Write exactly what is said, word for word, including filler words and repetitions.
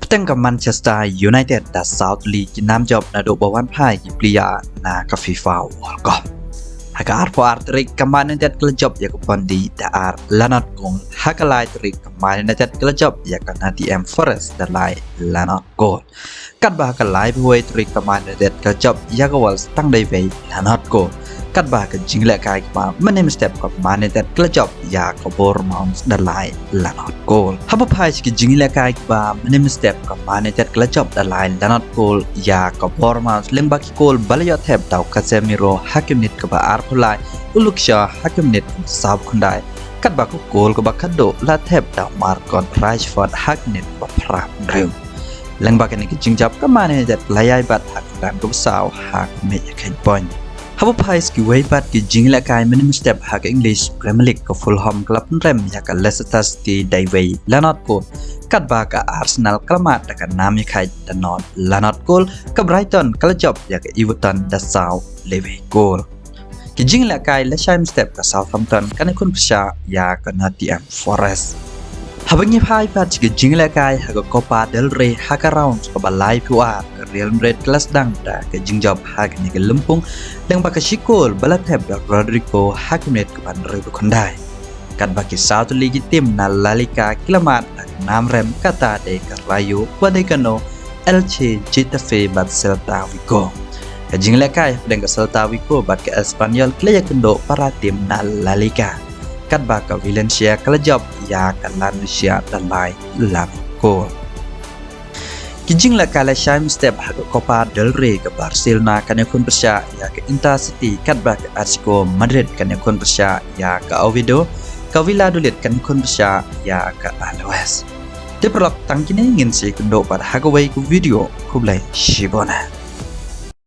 Tang ka Manchester United da saw tylli ki nam jop naduh ba wan phai ki player na ka FIFA World Cup. Ha ka arphew ar tarik ka Man United ka la jop ïa ka Burnley da ar la nod kol. Ha ka lai tarik ka Man United ka la jop ïa ka Nottingham Forest da lai la nod kol. Katba ha ka laiphew wei tarik ka Man United ka la jop ïa ka Wolves tang da wei la nod kol. Katba ha ka jingïalehkai kaba mynhynnin mynstep ka Man United ka la jop ïa ka Bournemouth da lai la nod kol. Haba phai sha ka jingïalehkai kaba mynhynnin mynstep ka Man United ka la jop da lai la nod kol ïa ka Bournemouth lyngba ki kol ba la ïoh thep da u Casemiro ha ka minit kaba arphew lai, u Luke Shaw ha ka minit kaba sawphew khyndai. Katba ka kol kaba khatduh la thep da u Marcus Rashford ha ka minit kaba phra phew hynriew. Lyngba kane ka jingjop ka Man United la ïai bat ha ka kyrdan kaba saw ha ka mih ïa ka point. Haba phai sha kiwei pat ki jingïalehkai mynhynnin mynstep ha ka English Premier League ka Fulham ka la pynrem ïa ka Leicester City da wei la nod kol. Katba ka Arsenal ka la mad da ka nam ïakhun da nod la nod kol, ka Brighton ka la jop ïa ka Everton da saw la wei kol. Ki jingïalehkai la shai mynstep ka Southampton kan ïakhun pyrshah ïa ka Nottingham Forest. Haba ngi phai pat sha ki jingïalehkai ha ka Copa del Rey ha ka round kaba laiphew ar ka Real Madrid ka la sdang da ka jingjop ha kane ka lympung lyngba ka shi kol ba la thep da u Rodrygo ha ka minit kaba hynriewphew khyndai. Katba ki saw tylli ki tim na La Liga ki la mad da ka nam rem kata dei ka Rayo Vallecano, Elche, Getafe bad Celta Vigo. Ka jingïalehkai hapdeng ka Celta Vigo bad ka Espanyol ki la ïakynduh para tim na La Liga. Katba ka Valencia ka la jop ïa ka La Nucia da lai la nod kol. Ki jingïalehkai la shai mynstep ha ka Copa del Rey ka Barcelona kan ïakhun pyrshah ïa ka Intercity, katba ka Atletico Madrid kan ïakhun pyrshah ïa ka Oviedo, ka Valladolid kan ïakhun pyrshah ïa ka Alaves. Te paralok, tang kine ngin sa ïakynduh pat ha kawei ka video. Khublei shibun.